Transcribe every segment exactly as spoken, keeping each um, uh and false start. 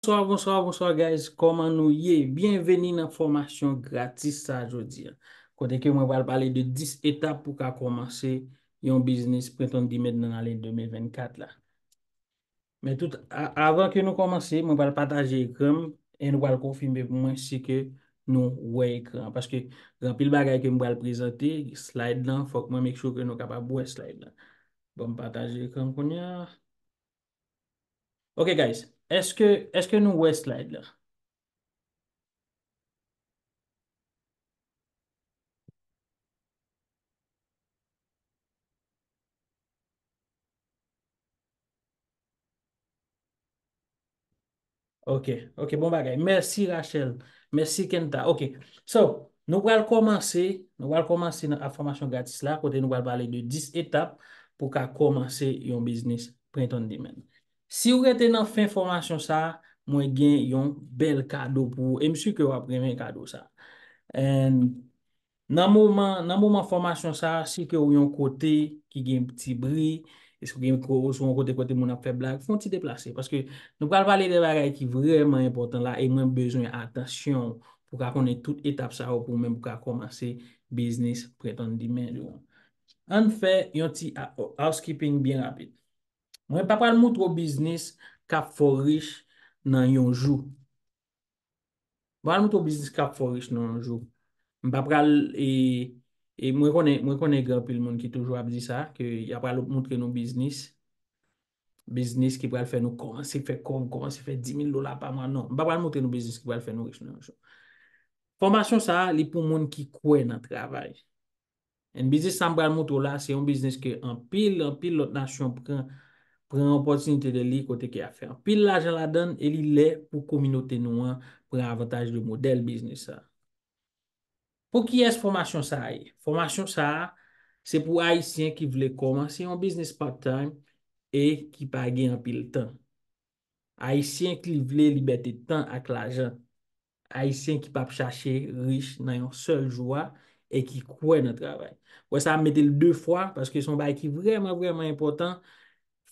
Bonswa, bonswa, bonswa, guys. Kòman nou ye? Byenveni nan fòmasyon gratis sa jodi a. Kote ke mwen pral pale de dis etap pou ka kòmanse yon biznis print on demand nan ane de mil vennkat la. Men tout, a- avan ke nou kòmanse, mwen pral pataje ekran m e nou pral konfime pou mwen si ke nou wè ekran an. Paske gen anpil bagay ke m pral prezante, slide lan, fòk mwen make sure ke nou kapab wè slide lan. Bon, m pataje ekran m kounye a. Ok, guys. Èske, èske nou wè slide la? Ok, ok, bon bagay. Mèsi, Rachel. Mèsi, Kenta. Ok. So, nou pral kòmanse, nou pral kòmanse nan fòmasyon gratis la, kote nou pral pale de dis etap pou ka kòmanse yon biznis print on demand. Si w rete nan fen fòmasyon sa, mwen gen yon bèl kado pou ou. E m si ke w ap renmen kado sa. And nan moman, nan moman fòmasyon sa, si ke w yon kote ki gen ti bri, e si w gen ko- ou sou yon kote kote moun ap fè blag, fè yon ti deplase. Paske nou pral pale de bagay ki vrèman enpòtan la, e mwen bezwen atansyon w pou ka konnen tout etap sa yo pou w menm pou ka kòmanse biznis print on demand ou an. Ann fè yon ti a- housekeeping byen rapid. Mwen pa pral moutre w biznis k ap fè w rich nan yon jou. Mwen pral moutre w biznis k ap fè w rich nan yon jou. M pa pral, e, e mwen konnen, mwen konnen gen anpil moun ki toujou ap di sa, ke y ap pral moutre nou biznis, biznis ki pral fè nou kòmanse fè kòb, kòmanse fè dis mil dola pa mwa. Non, m pa pral moutre nou biznis ki pral fè nou rich nan yon jou. Fòmasyon sa a, li pou moun ki kwè nan travay. And biznis sa m pral moutre w la, se yon biznis ke anpil, anpil lòt nasyon pran, pran opòtinite de li kote ke y ap fè anpil lajan ladan l e li lè pou kominote nou an pran avantaj de modèl biznis sa. Pou kiyès fòmasyon sa a ye? Fòmasyon sa a, se pou Ayisyen ki vle kòmanse yon biznis part-time e ki pa gen anpil tan. Ayisyen ki vle libète tan ak lajan. Ayisyen ki p ap chache rich nan yon sèl jou a e ki kwè nan travay. Wè sa, m mete l de fwa, paske se yon bagay ki vrèman, vrèman enpòtan.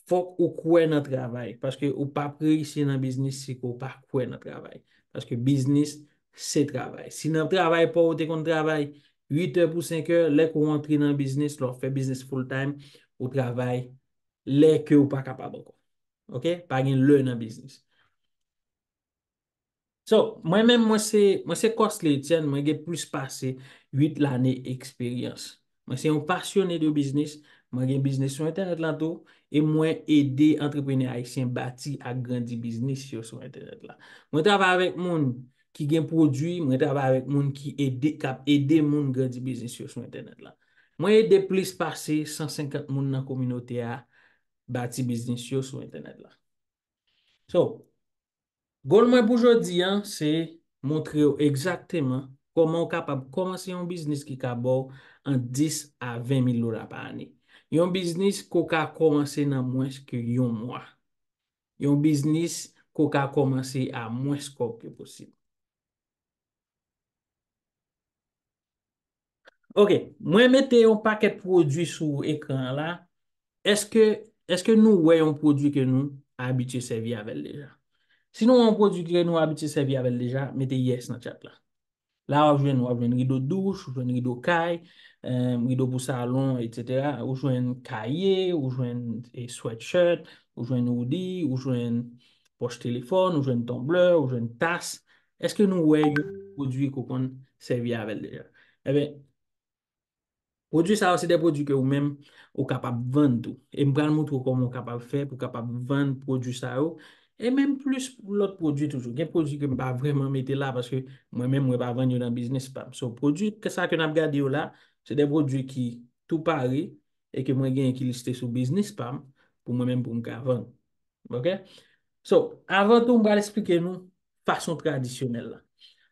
Fòk ou kwè nan travay, paske ou p ap reyisi nan biznis si ke w pa kwè nan travay. Paske biznis, se travay. Si nan travay pa w, ou te konn travay uit è pou senk è, lè ke w antre nan biznis, lè w ap fè biznis full time, ou travay lè ke w pa kapab ankò. Ok? Pa gen lè nan biznis. So, mwen menm, mwen se, mwen se Cosley Etienne, mwen gen plis pase uit lane eksperyans. Mwen se yon pasyone de biznis, mwen gen biznis sou entènèt la tou, e mwen ede antreprenè ayisyen bati ak grandi biznis yo sou entènèt la. Mwen travay avèk moun ki gen pwodui, mwen travay avèk moun ki ede, k ap ede moun grandi biznis yo sou entènèt la. Mwen ede plis pase san senkant moun nan kominote a bati biznis yo sou entènèt la. So, goal mwen pou jodi a, se montre w egzakteman kòman w kapab kòmanse yon biznis ki ka ba w ant dis a ven mil dola pa ane. Yon biznis ke w ka kòmanse nan mwens ke yon mwa. Yon biznis ke w ka kòmanse a mwens kòb ke posib. Ok, mwen mete yon pakèt pwodui sou ekran an la. Èske, èske nou wè yon pwodui ke nou abitye sèvi avè l deja? Si nou wè yon pwodui ke nou abitye sèvi avè l deja, mete yes nan chat la. La w ap jwenn, w ap jwenn rido douch, ou jwenn rido kay, em, rido pou salon, etsetera. Ou jwenn kaye, ou jwenn, e, sweatshirt, ou jwenn hoodie, ou jwenn pòch telefòn, ou jwenn tonblè, ou jwenn tas. Èske nou wè yon pwodui ke w konn sèvi avè l deja? Ebyen, pwodui sa yo se de pwodui ke ou menm ou kapab vann tou. E m pral montre w kòman w kapab fè pou w kapab vann pwodui sa yo. E menm plis lòt pwodui toujou. Gen pwodui ke m pa vrèman mete la paske mwen menm mwen pa vann yo nan biznis pa m. So, pwodui ke sa ke n ap gade yo la, se de pwodui ki tou pare e ke mwen genyen ki liste sou biznis pa m pou mwen menm pou m ka vann. Ok? So, avan tou, m pral eksplike nou fason tradisyonèl la.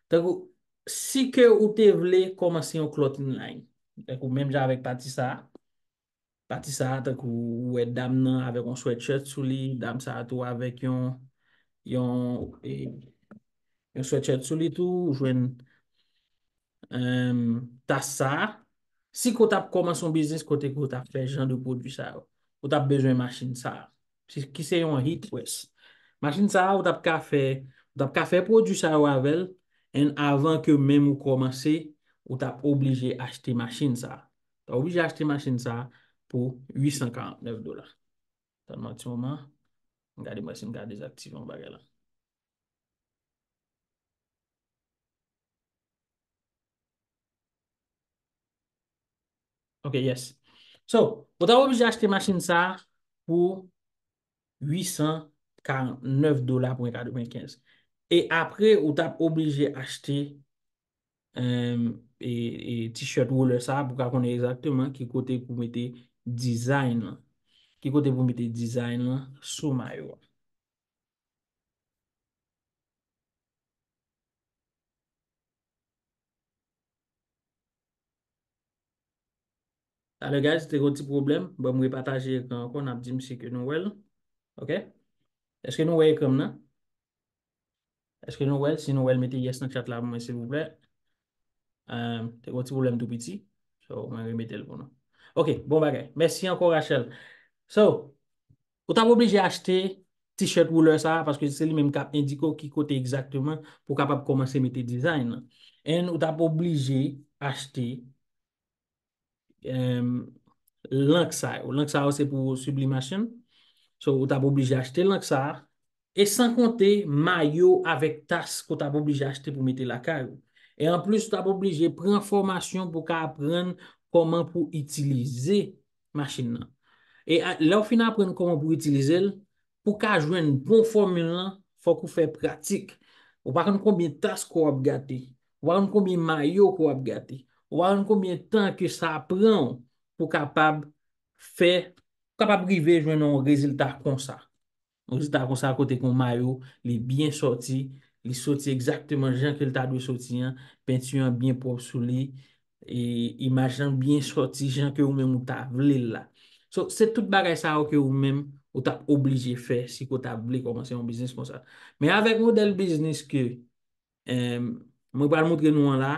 Tankou, si ke ou te vle kòmanse yon clothing line, tankou menm jan avèk pati sa a, pati sa a, tankou ou wè dam nan avèk yon sweatshirt sou li, dam sa a tou avèk yon, yon, e, yon sweatshirt sou li tou, ou jwenn, em, tas sa a. Si ke w t ap kòmanse yon biznis kote ke w t ap fè jan de pwodui sa yo, ou t ap bezwen machin sa a, si- ki se yon heat press. Machin sa a, ou t ap ka fè Ou t ap ka fè pwodui sa yo avè l, and avan ke menm ou kòmanse, ou t ap oblije achte machin sa. Ou t ap oblije achte machin sa pou uit san karant nèf dola. Tann mwen ti moman. M gade mwen si m ka dezaktive yon bagay la. Ok, yes. So, ou t ap oblije achte machin sa pou uit san karant nèf dola pwen katrevenkenz. E apre, ou t ap oblije achte em, e, e t-shirt roller sa pou ka konnen egzakteman ki kote pou mete design lan. Ki kote pou mete design lan sou mayo a. Talè, guys, te gen yon ti pwoblèm. Bon, m repataje ekran ankò, n ap di m si ke nou wè l. Ok? Èske nou wè ekran m nan? Èske nou wè l? Si nou wè l, mete yes nan chat la pou mwen, silvouplè. Em, te gen yon ti pwoblèm tou piti. So, mwen remete l pou nou. Ok, bon bagay. Mèsi ankò, Rachel. So, ou t ap oblije achte t-shirt roller sa a, paske se li menm k ap endike w ki kote egzakteman pou w kapab kòmanse mete design lan. And ou t ap oblije achte em, lank sa yo. Lank sa yo se pou sublimation. So, ou t ap oblije achte lank sa a. E san konte mayo avèk tas ke w t ap oblije achte pou mete lakay ou. E anplis, ou t ap oblije pran fòmasyon pou w ka aprann kòman pou itilize machin nan. E a, lè w fin aprann kòman pou w itilize l, pou w ka jwenn bon fòmil lan, fòk ou fè pratik. Ou pa konn konbyen tas ke w ap gate. Ou pa konn konbyen mayo ke w ap gate. Ou pa konn konbyen tan ke sa pran w pou w kapab fè, pou w kapab rive jwenn yon rezilta konsa. Yon rezilta konsa kote ke yon mayo, li byen sòti, li sòti egzakteman jan ke l ta dwe sòti an, penti an byen pwòp sou li, e imaj lan byen sòti jan ke ou menm ou ta vle l la. So, se tout bagay sa yo ke ou menm ou t ap oblije fè si ke w ta vle kòmanse yon biznis konsa. Men avèk modèl biznis ke, em, mwen pral montre nou an la,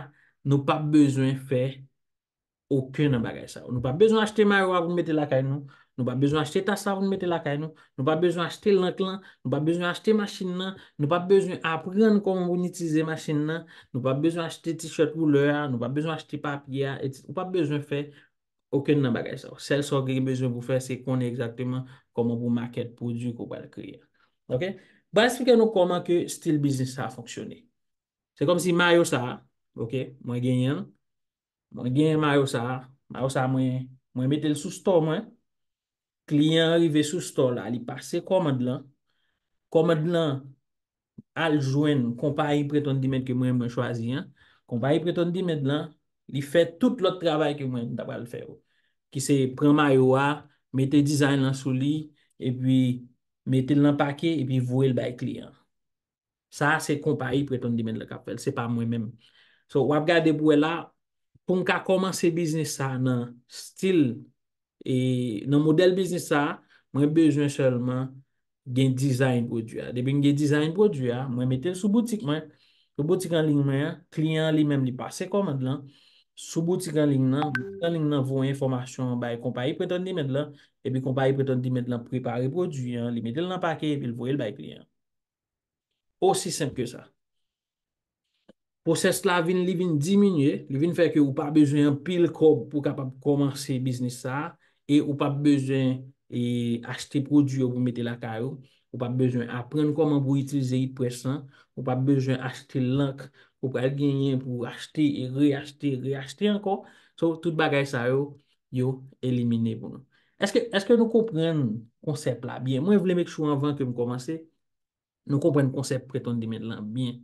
nou p ap bezwen fè okenn nan bagay sa yo. Nou p ap bezwen achte mayo a pou n mete lakay nou. Nou p ap bezwen achte tas la pou n mete lakay nou. Nou p ap bezwen achte lank lan. Nou p ap bezwen achte machin nan. Nou p ap bezwen aprann kòman pou n itilize machin nan. Nou p ap bezwen achte t-shirt roller a. Nou p ap bezwen achte papye a. Etsetera. Ou p ap bezwen fè okenn nan bagay sa yo. Sèl sa w gen bezwen pou fè, se konnen egzakteman kòman pou market pwodui ke w pral kreye a. Ok? M pral eksplike nou kòman ke stil biznis sa a fonksyone. Se kòmsi mayo sa a, ok, mwen genyen l. Mwen genyen mayo sa a. Mayo sa a, mwen, mwen mete l sou store mwen. Kliyan an rive sou store la, li pase kòmand lan. Kòmand lan al jwenn konpayi Pret on Demand ke mwen, mwen chwazi an. Konpayi Pret on Demand lan, li fè tout lòt travay ke mwen, m ta pral fè yo. Ki se pran mayo a, mete design lan sou li, epi mete l nan pake, epi voye l bay kliyan an. Sa a se konpayi Pret on Demand lan k ap fè l, se pa mwen menm. So, w ap gade pou wè la, pou m ka kòmanse biznis sa a nan stil, e nan modèl biznis sa a, mwen bezwen sèlman gen design pwodui a. Depi m gen design pwodui a, mwen mete l sou boutik mwen. Sou boutik an liy mwen an, kliyan an li menm li pase kòmand lan sou boutik an liy nan, boutik an liy nan voye enfòmasyon an bay konpayi Pret on Demand lan, epi konpayi Pret on Demand lan prepare pwodui an, li mete l nan pake, epi l voye l bay kliyan an. Osi senp ke sa. Pwosès la vin, li vin diminye, li vin fè ke ou pa bezwen anpil kòb pou w kapab kòmanse biznis sa a, e ou p ap bezwen, e, achte pwodui yo pou mete lakay ou, ou p ap bezwen aprann kòman pou w itilize heat press lan, ou p ap bezwen achte lank, ou pral genyen pou w achte e reachte, reachte ankò. So, tout bagay sa yo, yo elimine pou nou. Èske, èske nou konprann konsèp la byen? Mwen vle make sure anvan ke m kòmanse, nou konprann konsèp Pret on Demand lan byen.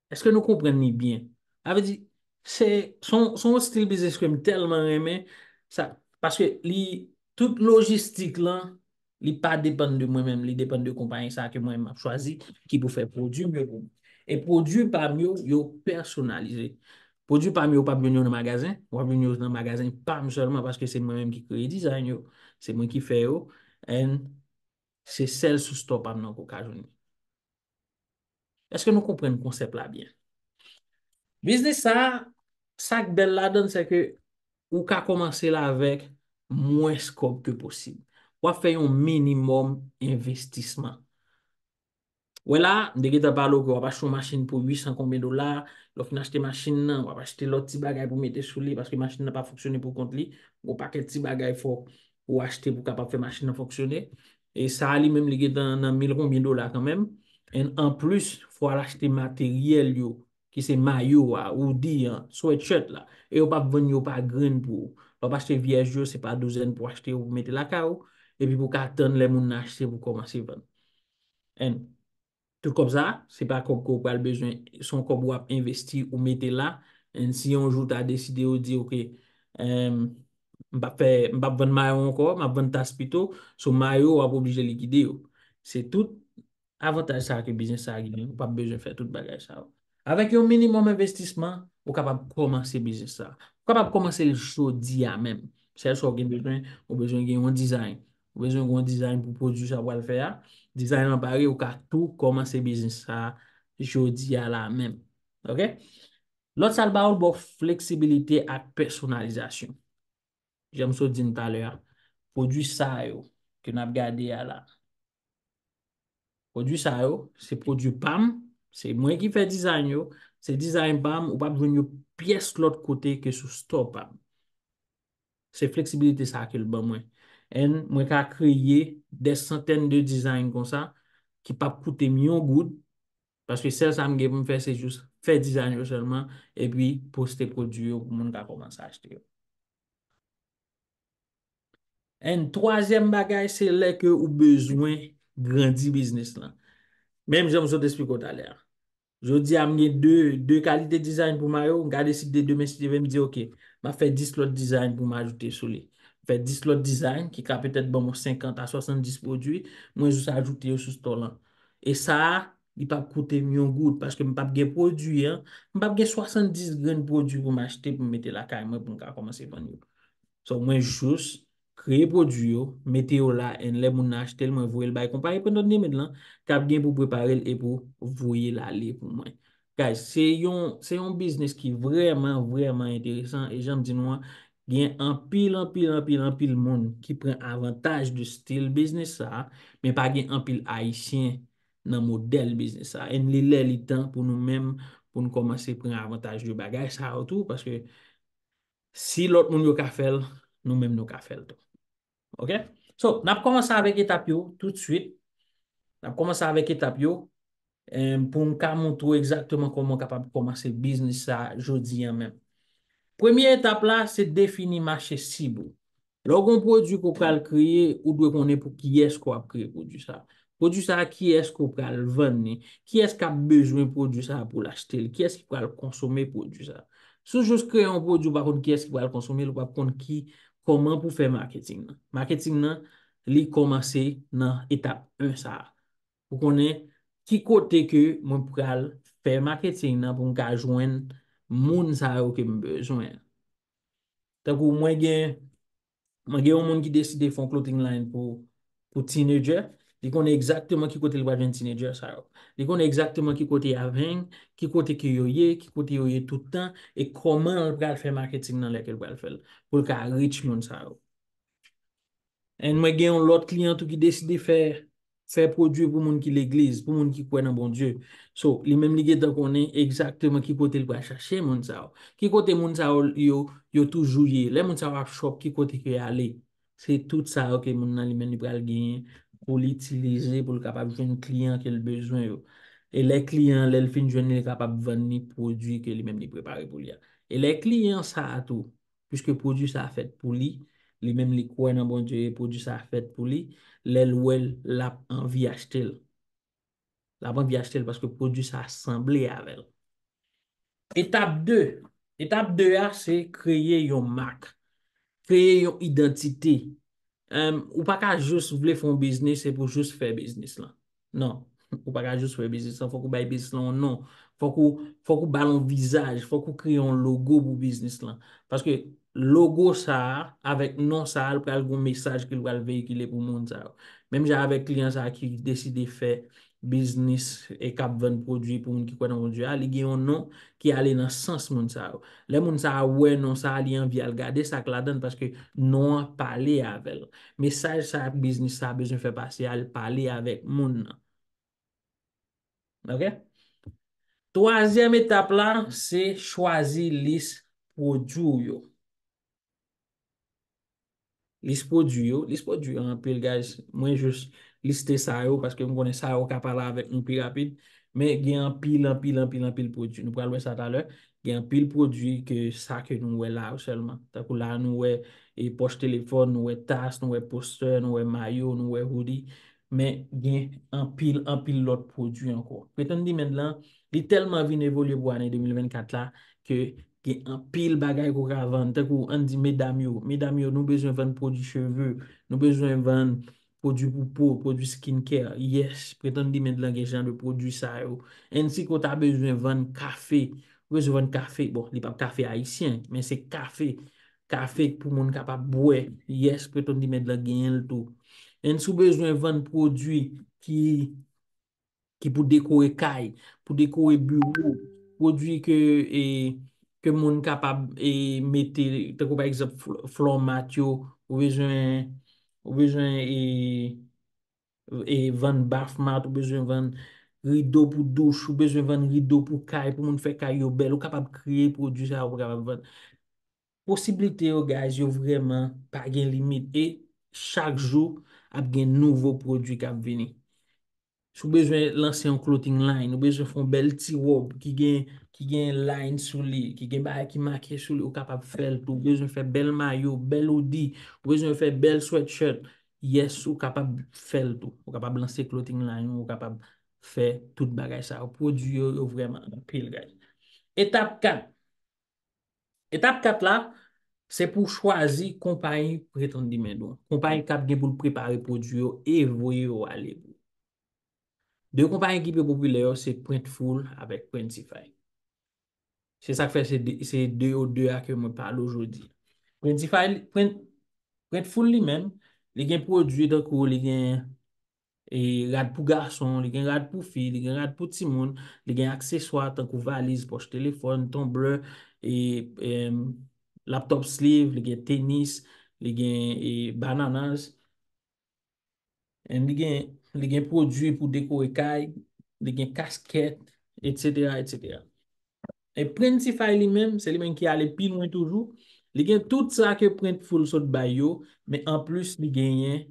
Èske nou konprann li byen? Sa vle di, se, se yon, se yon stil biznis ke m tèlman renmen, sa, paske li, tout lojistik lan, li pa depann de mwen menm, li depann de konpayi sa ke mwen menm m ap chwazi, ki pou fè pwodui m yo pou mwen. E pwodui pa m yo, yo pèsonalize. Pwodui pa m yo, w p ap jwenn yo nan magazen, w ap jwenn yo nan magazen pa m sèlman, paske se mwen menm ki kreye design yo, se mwen ki fè yo, and se sèl sou store pa m nan ke w ka jwenn li. Èske nou konprann konsèp la byen? Biznis sa a, sa k bèl ladan l, se ke ou ka kòmanse l avèk mwens kòb ke posib. W ap fè yon minimòm envestisman. Wè la, m te gentan pale w ke w ap achte yon machin pou uit san konbyen dola, lè w fin achte machin nan, w ap achte lòt ti bagay pou mete sou li, paske machin nan pa fonksyone pou kont li, gon pakèt ti bagay fò ou achte pou kapab fè machin nan fonksyone. E sa a li menm li gentan nan mil konbyen dola kanmenm. And anplis, fò w al achte materyèl yo, ki se mayo a, hoodie an, sweatshirt la. E yo p ap vann yo pa grenn pou ou. Lè w ap achte vyèj yo, se pa douzèn pou achte yo pou mete lakay ou, epi pou ka tann lè moun nan achte pou kòmanse vann. And tout kòb sa, se pa kòb ke w pral bezwen, se yon kòb w ap envesti, ou mete la. And si yon jou w ta deside ou di, "Ok, em, m p ap fè, m p ap vann mayo ankò, m ap vann tas pito," so mayo, w ap oblije likide yo. Se tout avantaj sa ke biznis sa genyen, ou p ap bezwen fè tout bagay sa yo. Avèk yon minimòm envestisman, ou kapab kòmanse biznis sa. Ou kapab kòmanse l jodi a menm. Sèl sa w gen bezwen, ou bezwen gen yon dizayn. Ou bezwen gen yon dizayn pou pwodui sa w pral fè a. Dizayn lan pare, ou ka tou kòmanse biznis sa jodi a la menm. Ok? Lòt sa l ba w, l ba w fleksibilite ak pèsonalizasyon. Jan m sot di n talè a, pwodui sa yo ke n ap gade a la. Pwodui sa yo, se pwodui pa m, se mwen ki fè dizayn yo, se dizayn pa m, ou p ap jwenn yo pyès lòt kote ke sou store pa m. Se fleksibilite sa ke l ban mwen. And mwen ka kreye des centaines de dizayn konsa ki p ap koute m yon goud, paske sèl sa m gen pou m fè, se jis fè dizayn yo sèlman, epi poste pwodui yo pou moun ka kòmanse achte yo. And twazyèm bagay, se lè ke ou bezwen grandi biznis lan. Menm jan m sot esplike w talè a. Jodi a, m gen de, de kalite dizayn pou mayo, m ka deside demen, si Dye vle, m di, "Ok, m ap fè dis lòt dizayn pou m ajoute sou li." M fè dis lòt dizayn ki ka petèt ban mwen senkant a swasanndis pwodui, mwen jis ajoute yo sou store lan. E sa a, li p ap koute m yon goud, paske m p ap gen pwodui an, m p ap gen swasanndis grenn pwodui pou m achte, pou m mete lakay mwen, pou m ka kòmanse vann yo. So, mwen jis kreye pwodui yo, mete yo la, and lè moun nan achte l, mwen voye l bay konpayi Print on Demand lan, k ap gen pou prepare l e pou voye l ale pou mwen. Guys, se yon, se yon biznis ki vrèman, vrèman enteresan, e jan m di nou an, gen anpil, anpil, anpil, anpil moun ki pran avantaj de stil biznis sa a, men pa gen anpil Ayisyen nan modèl biznis sa a. And li lè, li tan pou nou menm, pou nou kòmanse pran avantaj de bagay sa yo tou, paske si lòt moun yo ka fè l, nou menm nou ka fè l tou. Ok? So, n ap kòmanse avèk etap yo tout swit. N ap kòmanse avèk etap yo, em, pou m ka montre w egzakteman kòman w kapab kòmanse biznis sa jodi a menm. Premye etap la, se defini mache sib ou. Lè w gen yon pwodui ke w pral kreye, ou dwe konnen pou kiyès ke w ap kreye pwodui sa. Pwodui sa, kiyès ke w pral vann li? Kiyès k ap bezwen pwodui sa pou l achte l? Kiyès ki pral konsome pwodui sa? Si w jis kreye yon pwodui, ou pa konn kiyès ki pral konsome l, ou p ap konn ki, kòman pou fè maketing nan. Maketing nan, li kòmanse nan etap en sa a. Pou konnen ki kote ke mwen pral fè maketing nan pou m ka jwenn moun sa yo ke m bezwen. Tankou mwen gen, mwen gen yon moun ki deside fè yon clothing line pou, pou teenager, li konnen egzakteman ki kote li pral jwenn teenager sa yo. Li konnen egzakteman ki kote y ap hang, ki kote ke yo ye, ki kote yo ye tout tan, e kòman l pral fè maketing nan lè ke l pral fè l, pou l ka reach moun sa yo. And mwen gen yon lòt kliyan tou ki deside fè, fè pwodui pou moun ki legliz, pou moun ki kwè nan Bondye. So, li menm li gentan konnen egzakteman ki kote l pral chache moun sa yo. Ki kote moun sa yo, yo, yo toujou ye. Lè moun sa yo ap shop, ki kote ke y ale. Se tout sa yo ke moun nan li menm li pral genyen pou l itilize, pou l kapab jwenn kliyan ke l bezwen yo. E lè kliyan an, lè l fin jwenn li, li kapab vann li pwodui ke li menm li prepare pou li a. E lè kliyan sa a tou, piske pwodui sa a fèt pou li, li menm li kwè nan Bondye e pwodui sa a fèt pou li, lè l wè l, l ap anvi achte l. L ap anvi achte l paske pwodui sa a sanble avè l. Etap de. Etap de a, se kreye yon mak. Kreye yon idantite. Em, ou pa ka jis vle fè yon biznis epi w jis fè biznis lan. Non. Ou pa ka jis fè biznis lan. Fòk ou bay biznis lan yon non. Fòk ou, fòk ou ba l yon vizaj. Fòk ou kreye yon logo pou biznis lan. Paske logo sa a, avèk non sa a, l pral gen yon mesaj ke l pral veyikile pou moun sa yo. Menm jan avèk kliyan sa a ki deside fè biznis e k ap vann pwodui pou moun ki kwè nan Bondye a, li gen yon non ki ale nan sans moun sa yo. Lè moun sa a wè non sa a, li anvi al gade sa k ladan l paske non an pale avè l. Mesaj sa a biznis sa a bezwen fè pase a, l pale avèk moun nan. Ok? Twazyèm etap la, se chwazi lis pwodui w yo. Lis pwodui yo. Lis pwodui yo anpil, guys. Mwen jis liste sa yo paske m konnen sa yo ka pale avèk nou pi rapid. Men gen anpil, anpil, anpil, anpil pwodui. Nou pral wè sa talè. Gen anpil pwodui ke sa ke nou wè la yo sèlman. Tankou la nou wè e pòch telefòn, nou wè tas, nou wè postè, nou wè mayo, nou wè hoodie. Men gen anpil, anpil lòt pwodui ankò. Pretann Dimenn lan, li tèlman vin evolye pou ane de mil vennkat la, ke gen anpil bagay ke w ka vann. Tankou, ann di, medam yo. Medam yo, nou bezwen vann pwodui cheve. Nou bezwen vann pwodui pou po, pwodui skincare. Yes, Pretann Dimenn lan gen jan de pwodui sa yo. Ensi ke w ta bezwen vann kafe. Ou bezwen vann kafe. Bon, li p ap kafe ayisyen, men se kafe. Kafe pou moun kapab bwè. Yes, Pretann Dimenn lan genyen l tou. Ensi w bezwen vann pwodui ki ki pou dekore kay, pou dekore biwo, pwodui ke, e, ke moun kapab, e, mete, tankou pa egzanp, fl-, flò mat yo, ou bezwen, ou bezwen, e, e, vann bath mat, ou bezwen vann rido pou douch, ou bezwen vann rido pou kay, pou moun fè kay yo bèl, ou kapab kreye pwodui sa yo, ou kapab vann. Posiblite yo, guys, yo vrèman pa gen limit. E chak jou, ap gen nouvo pwodui k ap vini. Si w bezwen lanse yon clothing line, ou bezwen fè yon bèl ti wòb ki gen, ki gen line sou li, ki gen bagay ki make sou li, ou kapab fè l tou. Ou bezwen fè bèl mayo, bèl hoodie, ou bezwen fè bèl sweatshirt. Yes, ou kapab fè l tou. Ou kapab lanse clothing line, ou kapab fè tout bagay sa yo. Pwodui yo, yo vrèman anpil, guys. Etap kat. Etap kat la, se pou w chwazi konpayi Pretann Dimenn ou. Konpayi k ap gen pou l prepare pwodui yo e voye yo ale pou ou. De konpayi ki pi popilè yo, se Printful avèk Printify. Se sa k fè se de, se de yo de a ke mwen pale w jodi. Printify, Print, Printful li menm, li gen pwodui tankou li gen e rad pou gason, li gen rad pou fi, li gen rad pou timoun, li gen akseswa tankou valiz, pòch telefòn, tonblè, e, em, laptop sleeve, li gen tenis, li gen, e, bananas. And li gen, li gen pwodui pou dekore kay, li gen kaskèt, etsetera, etsetera. E Printify li menm, se li menm ki ale pi lwen toujou. Li gen tout sa ke Printful sot bay yo, men anplis li genyen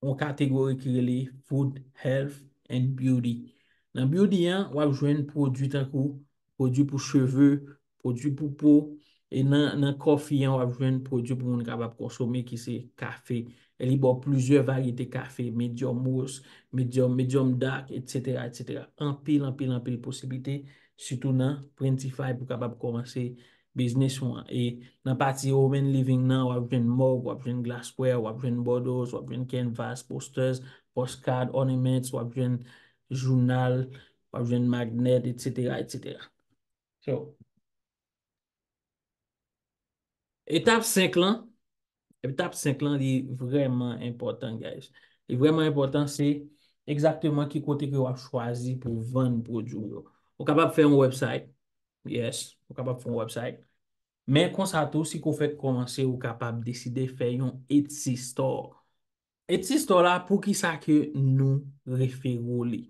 yon kategori ki rele Food, Health and Beauty. Nan beauty an, w ap jwenn pwodui tankou pwodui pou cheve, pwodui pou po, e nan, nan coffee an, w ap jwenn pwodui pou moun kapab konsome ki se kafe. E li ba w plizyè varyete kafe, medium roast, medium, medium dark, etsetera, etsetera. Anpil, anpil, anpil posiblite, sitou nan Printify pou kapab kòmanse biznis ou an. E nan pati Home and Living nan, w ap jwenn mug, w ap jwenn glassware, w ap jwenn borders, w ap jwenn canvas, posters, postcard, ornaments, w ap jwenn jounal, w ap jwenn magnet, etsetera, etsetera. So, etap senk lan, etap senk lan, li vrèman enpòtan, guys. Li vrèman enpòtan, se egzakteman ki kote ke w ap chwazi pou vann pwodui w yo. Ou kapab fè yon website. Yes, ou kapab fè yon website. Men konsa tou, si ke w fèk kòmanse, ou kapab deside fè yon Etsy store. Etsy store la, poukisa ke nou refere w li?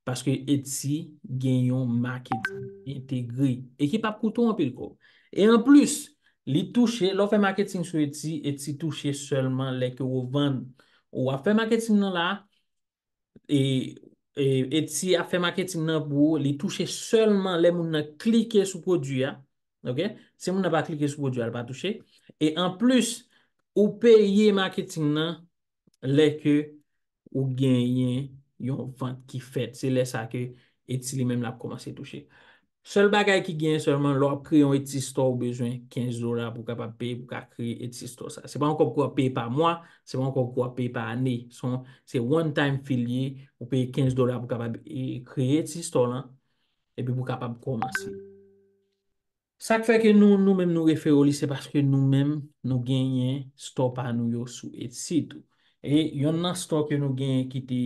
Paske Etsy gen yon marketing entegre e ki p ap koute w anpil kòb. E anplis, li touche, lè w fè marketing sou Etsy, Etsy touche sèlman lè ke w vann. Ou ap fè marketing nan la, e, e Etsy ap fè marketing nan pou ou, li touche sèlman lè moun nan klike sou pwodui a. Ok? Si moun nan pa klike sou pwodui a, li pa touche. E anplis, ou peye marketing nan lè ke ou genyen yon vant ki fèt. Se lè sa ke Etsy li menm l ap kòmanse touche. Sèl bagay ki genyen sèlman, lè w ap kreye yon Etsy store, ou bezwen kenz dola pou w kapab peye, pou w ka kreye Etsy store sa. Se pa yon kòb ke w ap peye pa mwa, se pa yon kòb ke w ap peye pa ane. Se yon, se one time fee li ye, ou peye kenz dola pou w kapab, e, kreye Etsy store lan, epi pou w kapab kòmanse. Sa k fè ke nou, nou menm nou refere w li, se paske nou menm nou genyen store pa nou yo sou Etsy tou. E yonn nan store ke nou genyen ki te,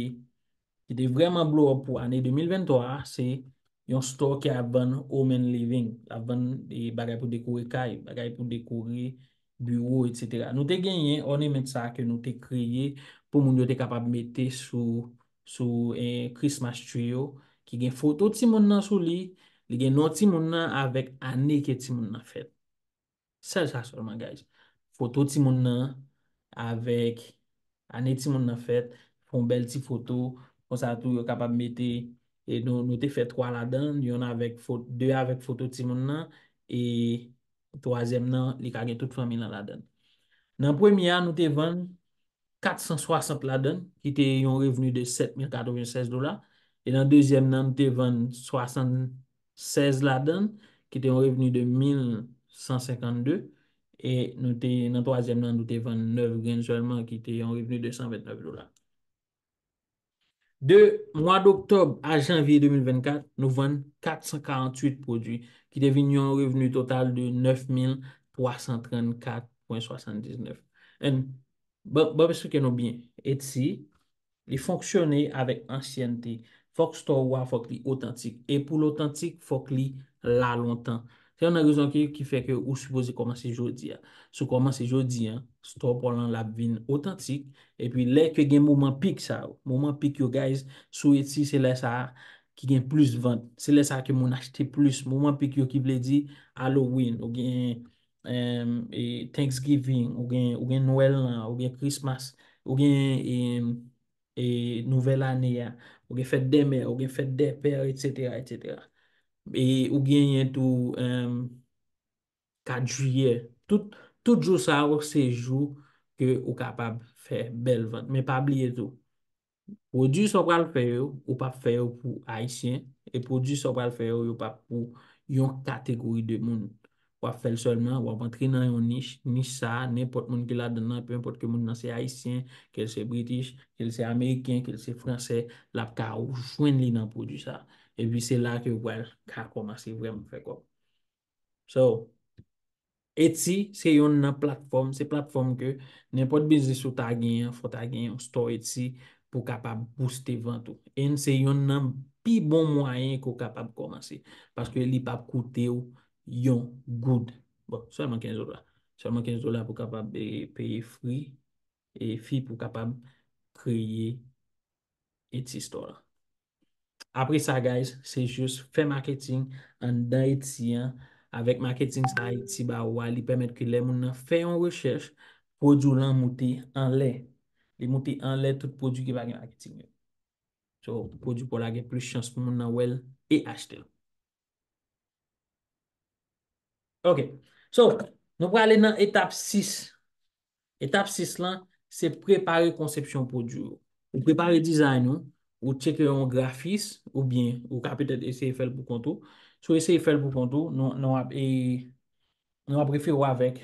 ki te vrèman blow up pou ane de mil venntwa a, se yon store ki ap vann home and living. L ap vann, e, bagay pou dekore kay, bagay pou dekore biwo, etsetera. Nou te genyen ornament sa ke nou te kreye pou moun yo te kapab mete sou, sou, e, Christmas tree yo, ki gen foto timoun nan sou li, li gen non timoun nan avèk ane ke timoun nan fèt. Sèl sa sèlman, guys. Foto timoun nan avèk ane timoun nan fèt, fè yon bèl ti foto. Konsa tou, yo kapab mete, e nou, nou te fè twa ladan, yonn avèk foto, de avèk foto timoun nan, e twazyèm nan, li ka gen tout fanmi lan ladan. Nan premye a, nou te vann kat san swasant ladan, ki te yon revni de sèt mil katrevennsèz dola. E nan dezyèm nan, nou te vann swasannsèz ladan, ki te yon revni de mil san senkannde. E nou te, nan twazyèm nan, nou te vann nèf grenn sèlman, ki te yon revni de san ventnèf dola. De mwa doktòb a janvye de mil vennkat, nou vann kat san karanntuit pwodui, ki te vin yon revni total de nèf mil twa san trannkat pwen swasanndiznèf. And, ban, ban m eksplike nou byen. Etsy, li fonksyone avèk ansyènte. Fòk store ou a, fòk li otantik. E pou l otantik, fòk li la lontan. Se youn nan rezon ki, ki fè ke ou sipoze kòmanse jodi a. Si w kòmanse jodi a, store pa w lan l ap vin otantik. Epi lè ke gen moman pik sa yo, moman pik yo, guys, sou Etsy, se lè sa a ki gen plis vant. Se lè sa a ke moun achte plis. Moman pik yo ki vle di Halloween, ou gen, em, e, Thanksgiving, ou gen, ou gen Nwèl lan, ou gen Christmas, ou gen, em, e, Nouvèl Ane a, ou gen fèt dè mè, ou gen fèt dè pè, etsetera, etsetera. E ou genyen tou, em, kat jiyè. Tout, tout jou sa yo, se jou ke ou kapab fè bèl vant. Men pa bliye tou, pwodui sa w pral fè yo, ou p ap fè yo pou Ayisyen, e pwodui sa w pral fè yo, yo p ap pou yon kategori de moun. W ap fè l sèlman, w ap antre nan yon nich, nich sa a, nenpòt moun ki ladan nan, pe enpòt ke moun nan se Ayisyen, ke l se British, ke l se Ameriken, ke l se Fransè, l ap ka jwenn li nan pwodui sa a. Epi se la ke w pral ka kòmanse vrèman fè kòb. So, Etsy se yonn nan platfòm, se platfòm ke nenpòt biznis ou ta genyen, fò w ta gen yon store Etsy pou w kapab booste vant ou. E se yonn nan pi bon mwayen ke w kapab kòmanse, paske li p ap koute w yon goud. Bon, sèlman kenz dola. Sèlman kenz dola pou w kapab, e, peye free, e, fee pou w kapab kreye Etsy store la. Apre sa, guys, se jis fè marketing anndan Etsy an. Avèk marketing sa Etsy ba ou a, li pèmèt ke lè moun nan fè yon rechèch, pwodui w lan moute anlè. Li moute anlè tout pwodui ki pa gen marketing yo. So, pwodui pa w la gen plis chans pou moun nan wè l e achte l. Ok. So, nou prale nan etap sis. Etap sis lan, se prepare konsepsyon pwodui ou. Ou prepare dizayn ou, ou tcheke yon grafis, oubyen ou ka petèt eseye fè l pou kont ou. Si w eseye fè l pou kont ou, nou, nou ap, e, nou ap refere w avèk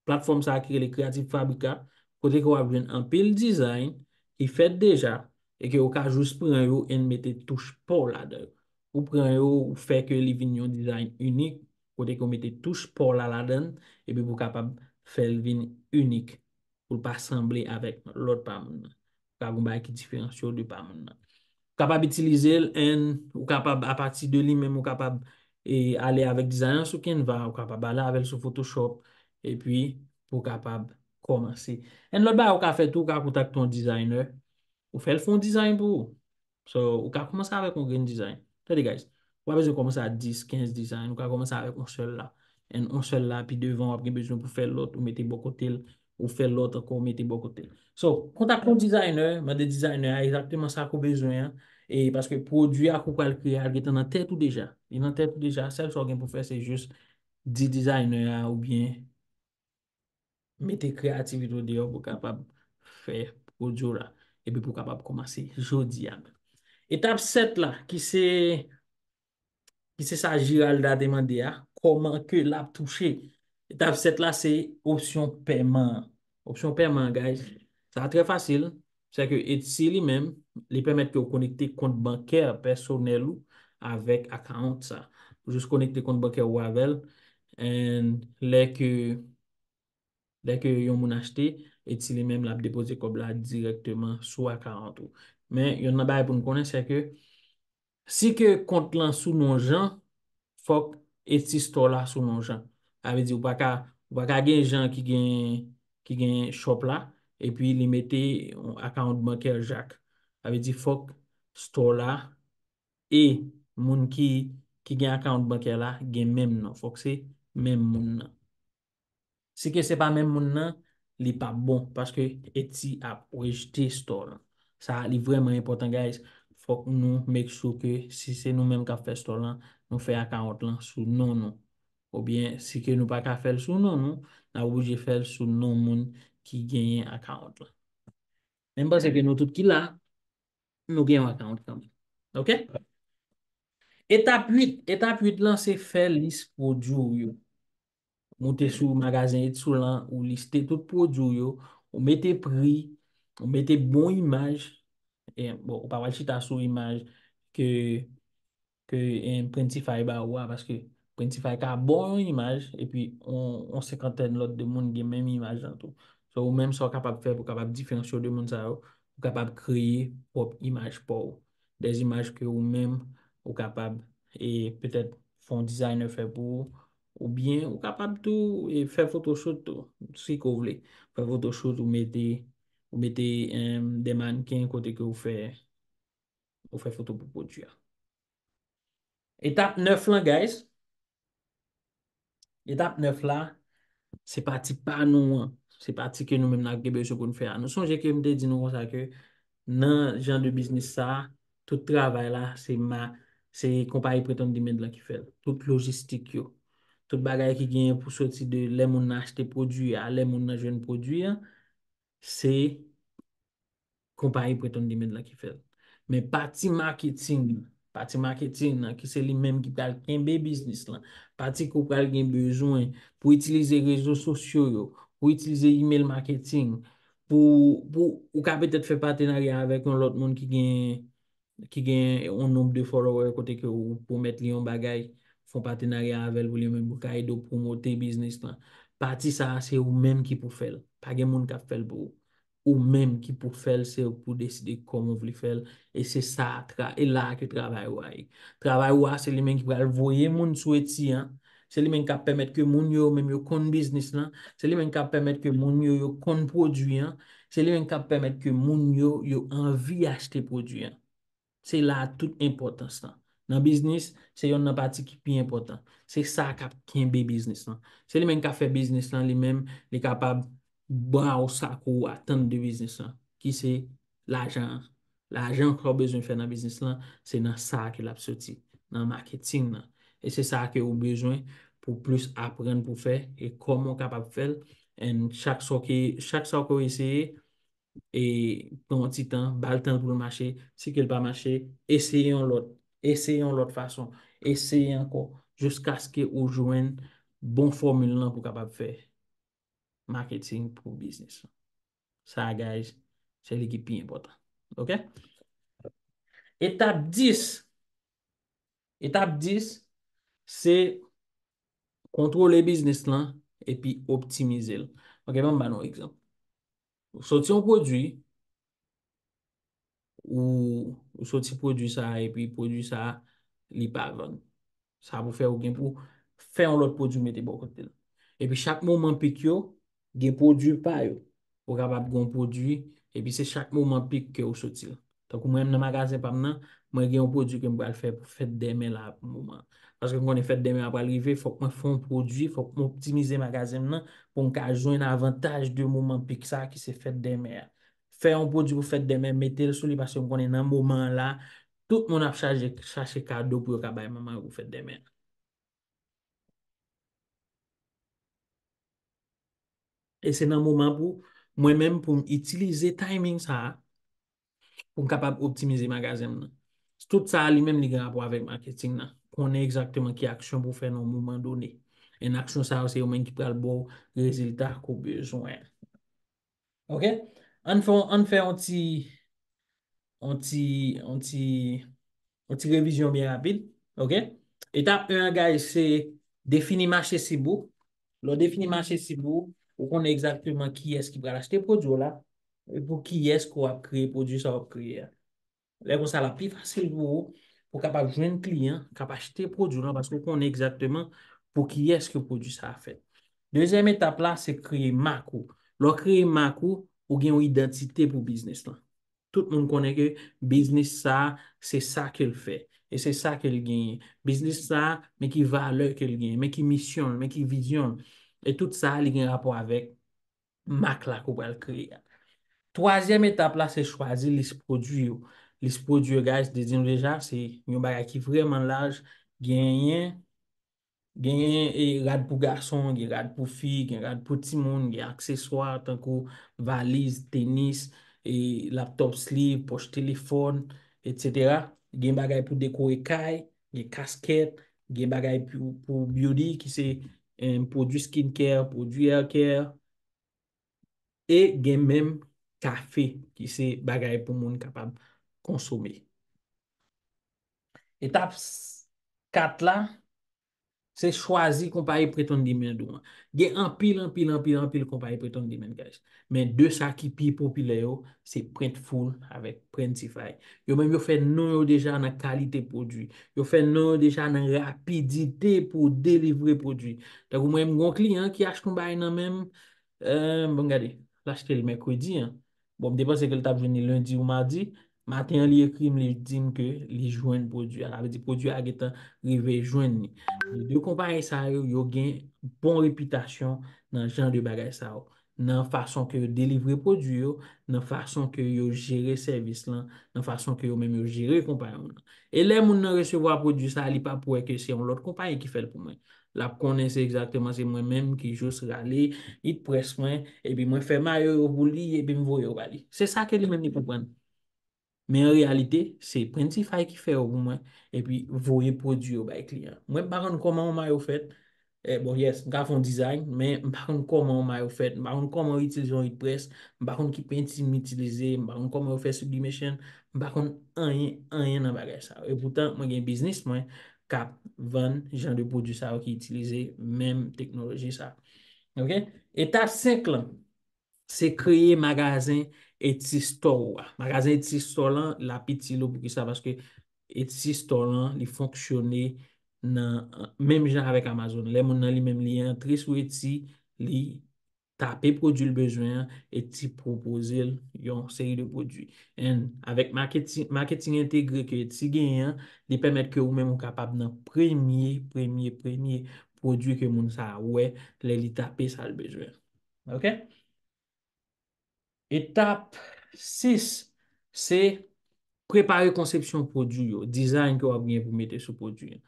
platfòm sa a ki rele Creative Fabrica, kote ke w ap jwenn anpil dizayn ki fèt deja e ke w ka jis pran yo and mete touch pa w ladan yo. Ou pran yo, ou fè ke li vin yon dizayn inik, kote ke w mete touch pa w la ladan l, epi pou w kapab fè l vin inik, pou l pa sanble avèk lòt pa moun nan. Ou ka gen yon bagay ki diferansye w de pa moun nan. Ou kapab itilize l and ou kapab, apati de li menm, ou kapab, e, ale avèk dizayn lan sou Canva, ou kapab ale avè l sou Photoshop, epi pou w kapab kòmanse. And lòt bagay ou ka fè tou, ou ka kontakte yon designer, ou fè l fè yon dizayn pou ou. So, ou ka kòmanse avèk yon grenn dizayn. Tande, guys, ou pa bezwen kòmanse a dis, kenz dizayn, ou ka kòmanse avèk yon sèl la. And yon sèl la, pi devan, w ap gen bezwen pou fè lòt, ou mete bò kote l, ou fè lòt ankò, ou mete bò kote l. So, kontakte yon designer, mande designer a egzakteman sa ke w bezwen an, e paske pwodui a ke w pral kreye a, l gentan nan tèt ou deja. Li nan tèt ou deja, sèl sa w gen pou fè, se jis di designer a oubyen mete kreyativite w deyò pou w kapab fè pwodui w la, epi pou w kapab kòmanse jodi a menm. Etap sèt la, ki se, ki se sa Giralda te mande a, kòman ke l ap touche? Etap sèt la, se opsyon pèman an. Opsyon pèman an, guys, sa trè fasil. Se ke Etsy li menm, li pèmèt ke w konekte kont bankè pèsonèl ou avèk account sa. Ou jis konekte kont bankè ou avè l, and lè ke, lè ke yon moun achte, Etsy li menm l ap depoze kòb la dirèkteman sou account ou. Men, youn nan bagay pou n konnen, se ke si ke kont lan sou non Jean, fòk Etsy Store la sou non Jean. Sa vle di ou pa ka, ou pa ka gen Jean ki gen, ki gen shop la, epi li mete yon account bankè Jacques. Sa vle di fòk store la e moun ki, ki gen account bankè la gen menm non. Fòk se menm moun nan. Si ke se pa menm moun nan, li p ap bon, paske Etsy ap rejte store lan. Sa, li vrèman enpòtan, guys. Fòk nou make sure ke si se nou menm k ap fè store lan, nou fè account lan sou non nou. Oubyen, si ke nou pa ka fè l sou non nou, n ap oblije fè l sou non moun ki genyen account lan. Men m panse ke nou tout ki la, nou gen yon account kanmenm. Ok? Etap uit, etap uit lan, se fè lis pwodui w yo. Moute sou magazen Etsy lan, ou liste tout pwodui w yo, ou mete pri, ou mete bon imaj. E, bon, ou pa pral chita sou imaj ke, ke, em, Printify ba ou a, paske Printify ka ba w yon imaj, epi on, on senkantèn lòt de moun gen menm imaj lan tou. So, ou menm sa w kapab fè pou w kapab diferansye w de moun sa yo, ou kapab kreye pwòp imaj pa w. Des imaj ke ou menm, ou kapab, e petèt fè yon designer fè pou ou, oubyen ou kapab tou, e, fè photoshoot tou, si ke w vle. Fè photoshoot, ou mete, ou mete, em, de mannken kote ke ou fè, ou fè foto pou pwodui a. Etap nèf lan, guys. Etap nèf la, se pati pa nou an. Se pati ke nou menm n ap gen bezwen pou n fè a. Nou sonje ke m te di nou konsa ke nan jan de biznis sa, tout travay la, se ma, se konpayi Pretendimend lan ki fè l. Tout lojistik yo. Tout bagay ki genyen pou soti de lè moun nan achte pwodui a, lè moun nan jwenn pwodui a, se konpayi Pretendimend lan ki fè l. Men pati maketing, pati maketing nan, ki se li menm ki pral kenbe biznis lan, pati ke w pral gen bezwen pou itilize rezo sosyo yo, pou itilize email marketing, pou, pou ou ka petèt fè patenarya avèk yon lòt moun ki gen, ki gen yon nonb de follower kote ke ou pwomèt li yon bagay, fè yon patenarya avè l pou li menm pou ka ede w pwomote biznis lan. Pati sa a, se ou menm ki pou fè l. Pa gen moun k ap fè l pou ou. Ou menm ki pou fè l, se ou pou deside kòman w vle fè l. E se sa, tra, e la a ke travay ou a ye. Travay ou a, se li menm ki pral voye moun sou Etsy an. Se li menm k ap pèmèt ke moun yo, menm yo konn biznis lan. Se li menm k ap pèmèt ke moun yo, yo konn pwodui an. Se li menm k ap pèmèt ke moun yo, yo anvi achte pwodui an. Se la a tout enpòtans lan. Nan biznis, se yonn nan pati ki pi enpòtan. Se sa k ap kenbe biznis lan. Se li menm k ap fè biznis lan, li menm, li kapab ba w sa ke w atann de biznis lan, ki se lajan an. Lajan ke w bezwen fè nan biznis lan, se nan sa a ke l ap soti, nan maketing nan. E se sa ke ou bezwen pou plis aprann pou fè, e kòman w kapab fè l. And chak sa w ke, chak sa w ke w eseye, e pran yon ti tan, ba l tan l pou l mache. Si ke l pa mache, eseye yon lòt. Eseye yon lòt fason. Eseye ankò. Jiskaske ou jwenn bon fòmil lan pou kapab fè maketing pou biznis lan. Sa, guys, se li ki pi enpòtan. Ok? Etap dis. Etap dis, se kontwole biznis lan epi optimize l. Ok, ban m ba nou yon egzanp. Ou soti yon pwodui, ou, ou soti pwodui sa a, epi pwodui sa a, li pa vann. Sa pou fè ou gen pou fè yon lòt pwodui mete bò kote l. Epi chak moman pik yo, gen pwodui pa yo. Ou kapab gen yon pwodui, epi se chak moman pik ke ou soti l. Tankou mwen menm nan magazen pa m nan, mwen gen yon pwodui ke m pral fè pou fèt dèmen la pou moman. Paske m konnen fèt dèmen an pral rive, fòk mwen fè yon pwodui, fòk mwen optimize magazen m nan pou m ka jwenn avantaj de moman pik sa a ki se fèt dèmen an. Fè yon pwodui pou fèt dèmen, mete l sou li paske m konnen nan moman an la, tout moun ap chaje, chache kado pou yo ka bay manman yo pou fèt dèmen an. E se nan moman pou mwen menm pou m itilize timing sa a, pou m kapab optimize magazen m nan. Tout sa a li menm li gen rapò avèk maketing nan. Konnen egzakteman ki aksyon pou w fè nan yon moman done. E aksyon sa yo se yo menm ki pral ba w rezilta ke w bezwen. Ok? Ann fè, ann fè yon ti, yon ti, yon ti, yon ti revizyon byen rapid. Ok? Etap en an, guys, se defini mache sib ou. Lè w defini mache sib ou, ou konnen egzakteman kiyès ki pral achte pwodui w la, e pou kiyès ke w ap kreye pwodui sa w ap kreye a. Lè konsa, l ap pi fasil pou ou, pou w kapab jwenn kliyan k ap achte pwodui w lan, paske w konnen egzakteman pou kiyès ke pwodui sa a fèt. Dezyèm etap la, se kreye mak ou. Lè w kreye mak ou, ou gen yon idantite pou biznis lan. Tout moun konnen ke biznis sa a, se sa ke l fè. E se sa ke l genyen. Biznis sa, men ki valè ke l genyen, men ki misyon l, men ki vizyon l. E tout sa, li gen rapò avèk mak la ke w pral kreye a. Twazyèm etap la, se chwazi lis pwodui yo. Lis pwodui yo, guys, te di nou deja, se yon bagay ki vrèman laj. Genyen, genyen e rad pou gason, gen rad pou fi, gen rad pou timoun, gen akseswa tankou valiz, tenis, e laptop sleeve, pòch telefòn, etsetera. Gen bagay pou dekore kay, gen kaskèt, gen bagay pou, pou beauty ki se, em, pwodui skincare, pwodui haircare, e gen menm kafe ki se bagay pou moun kapab konsome. Etap kat la, se chwazi konpayi print on demand ou an. Gen anpil, anpil, anpil, anpil konpayi print on demand, guys. Men de sa ki pi popilè yo, se Printful avèk Printify. Yo menm yo fè non yo deja nan kalite pwodui. Yo fè non yo deja nan rapidite pou delivre pwodui. Tankou mwen, m gon kliyan ki achte yon bagay nan men m, eh, bon, gade, l achte l mèkredi, an. Bon, m te panse ke l t ap jwenn li lendi ou madi. Maten an, li ekri m, li di m ke li jwenn pwodui a. Sa vle di pwodui a gentan rive jwenn li. De konpayi sa yo, yo gen bon repitasyon nan jan de bagay sa yo. Nan fason ke yo delivre pwodui yo, nan fason ke yo jere sèvis lan, nan fason ke yo menm yo jere konpayi lan. E lè moun nan resevwa pwodui sa, li p ap wè ke se yon lòt konpayi ki fè l pou mwen. L ap konnen se egzakteman se mwen menm ki jis rale It Press mwen, epi mwen fè mayo yo pou li, epi m voye yo ba li. Se sa ke li menm li konprann. Men an reyalite, se Printify ki fè yo pou mwen, epi voye pwodui yo bay kliyan. Mwen, m pa konn kòman yon mayo fèt. Eh, bon, yes, m ka fè yon design, men m pa konn kòman yon mayo fèt. M pa konn kòman yo itilize yon It Press. M pa konn ki penti m itilize. M pa konn kòman yo fè sublimation. M pa konn anyen, anyen nan bagay sa yo. E poutan, mwen gen biznis mwen k ap vann jan de pwodui sa yo ki itilize menm teknoloji sa. Ok? Etap senk lan, se kreye magazen Etsy Store ou a. Magazen Etsy Store lan, l ap itil ou. Poukisa? Paske Etsy Store lan, li fonksyone nan menm jan avèk Amazon. Lè moun nan li menm li antre sou Etsy, li tape pwodui l bezwen an, Etsy pwopoze l yon seri de pwodui. And avèk maketing, maketing entegre ke Etsy genyen an, li pèmèt ke ou menm ou kapab nan premye, premye, premye pwodui ke moun sa a wè lè li tape sa l bezwen. Ok? Etap sis, se prepare konsepsyon pwodui yo, design ke w ap gen pou mete sou pwodui an.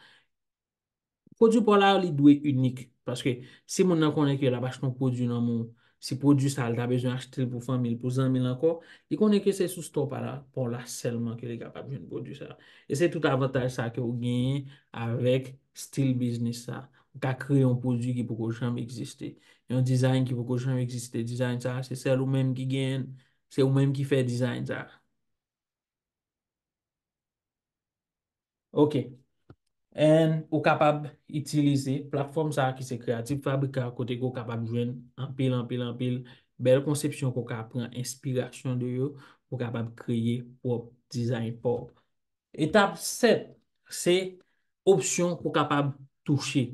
Pwodui pa w la, li dwe inik. Paske si moun nan konnen ke l ap achte yon pwodui nan men w, si pwodui sa a, li ta bezwen achte l pou fanmi l, pou zanmi l ankò, li konnen ke se sou store pa la, pa w la sèlman ke li kapab jwenn pwodui sa a. E se tout avantaj sa ke w genyen avèk stil biznis sa. Ou ka kreye yon pwodui ki poko janm egziste. Yon design ki poko janm egziste. Design sa a, se sèl ou menm ki genyen l. Se ou menm ki fè design sa a. Ok. And ou kapab itilize platfòm sa a ki se Creative Fabrica, kote ke w kapab jwenn anpil, anpil, anpil bèl konsepsyon ke w ka pran enspirasyon de yo pou w kapab kreye pwòp design pa w. Etap sèt, se opsyon pou w kapab touche.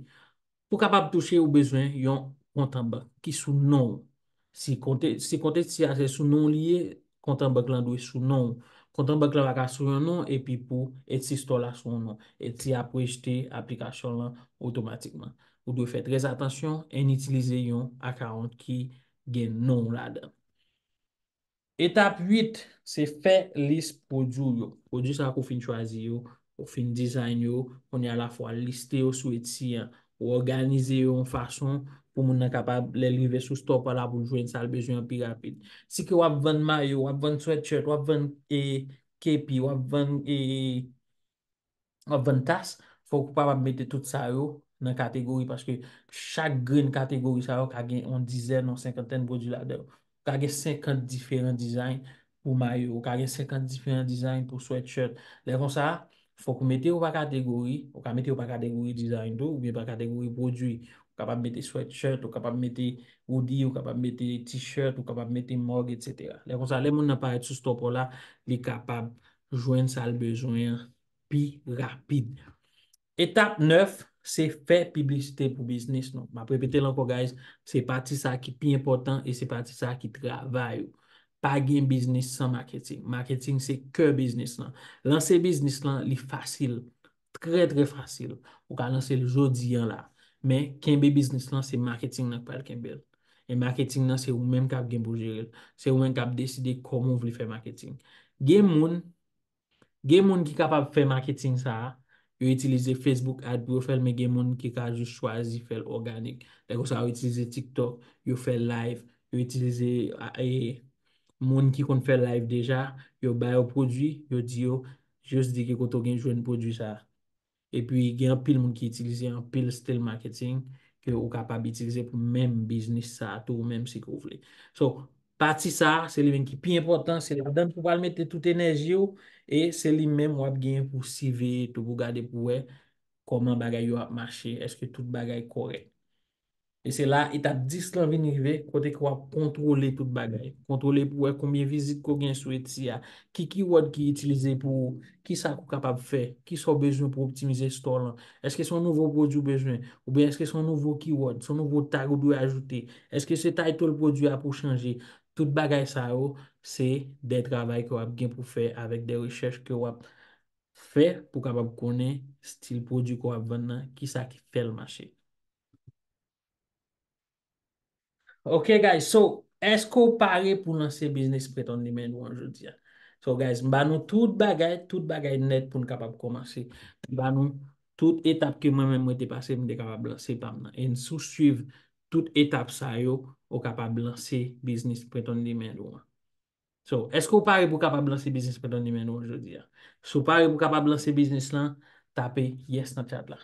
Pou w kapab touche, ou bezwen yon kont an bank ki sou non w. Si kont, si kont Etsy a se sou non w li ye, kont an bank lan dwe sou non w. Kont an bank lan pa ka sou yon non, epi pou Etsy Store la sou yon non. Etsy ap rejte aplikasyon lan otomatikman. Ou dwe fè trè atansyon and itilize yon account ki gen non w ladan. Etap uit, se fè lis pwodui w yo. Pwodui sa ke w fin chwazi yo, ou fin design yo, kounye a la fò w al liste yo sou Etsy an. Ou òganize yo yon fason pou moun nan kapab, lè l rive sou store pa w la, pou l jwenn sa l bezwen an pi rapid. Si ke w ap vann mayo, w ap vann sweatshirt, w ap vann, e, kepi, w ap vann, e, w ap vann tas, fòk ou kapab mete tout sa yo nan kategori, paske chak grenn kategori sa yo ka gen yon dizèn, yon senkantèn pwodui ladan yo. Ou ka gen senkant diferan design pou mayo, ou ka gen senkant diferan design pou sweatshirt. Lè konsa, fòk ou mete yo pa kategori, ou ka mete yo pa kategori design tou, oubyen pa kategori pwodui. Ou kapab mete sweatshirt, ou kapab mete hoodie, ou kapab mete t-shirt, ou kapab mete mug, etsetera. Lè konsa, lè moun nan parèt sou store pa w la, li kapab jwenn sa l bezwen an pi rapid. Etap nèf, se fè piblisite pou biznis nou. M ap repete l ankò, guys, se pati sa ki pi enpòtan e se pati sa ki travay ou. Pa gen biznis san maketing. Maketing se kè biznis lan. Lanse biznis lan, li fasil. trè, trè fasil. Ou ka lanse l jodi an la. Men, kenbe biznis lan, se maketing nan k pral kenbe l. E maketing nan, se ou menm k ap gen pou jere l. Se ou menm k ap deside kòman w vle fè maketing. Gen moun, gen moun ki kapab fè maketing sa a, yo itilize Facebook ad pou yo fè l, men gen moun ki ka jis chwazi fè l òganik. Lè konsa, yo itilize TikTok, yo fè live, yo itilize, a, e, moun ki konn fè live deja, yo ba yo pwodui, yo di yo, jis di ki kote w gen jwenn pwodui sa a. Epi, gen anpil moun ki itilize anpil stil marketing ke ou kapab itilize pou menm biznis sa a tou, menm si ke w vle. So, pati sa a, se li menm ki pi enpòtan, se ladan pou w pral mete tout enèji w, e se li menm w ap genyen pou siveye tou, pou gade pou wè kòman bagay yo ap mache, èske tout bagay kòrèk. E se la etap dis lan vin rive, kote ke w ap kontwole tout bagay. Kontwole pou wè konbyen vizit ke w gen sou Etsy a, ki keyword ki itilize pou ou, ki sa ke w kapab fè, ki sa w bezwen pou optimize store lan. Èske se yon nouvo pwodui w bezwen? Oubyen èske se yon nouvo keyword, se yon nouvo tag ou dwe ajoute? Èske se title pwodui a pou chanje? Tout bagay sa yo, se de travay ke w ap gen pou fè avèk de rechèch ke w ap fè pou w kapab konnen stil pwodui ke w ap vann nan, ki sa ki fè l mache. Ok, guys, so, èske w pare pou lanse biznis Print on Demand ou an jodi a? So, guys, m ba nou tout bagay, tout bagay nèt pou n kapab kòmanse. M ba nou tout etap ke mwen menm mwen te pase, m te kapab lanse pa m nan. E si w swiv tout etap sa yo, ou kapab lanse biznis Print on Demand ou an. So, èske w pare pou w kapab lanse biznis Print on Demand ou an jodi a? Si w pare pou w kapab lanse biznis lan, tape yes nan chat la.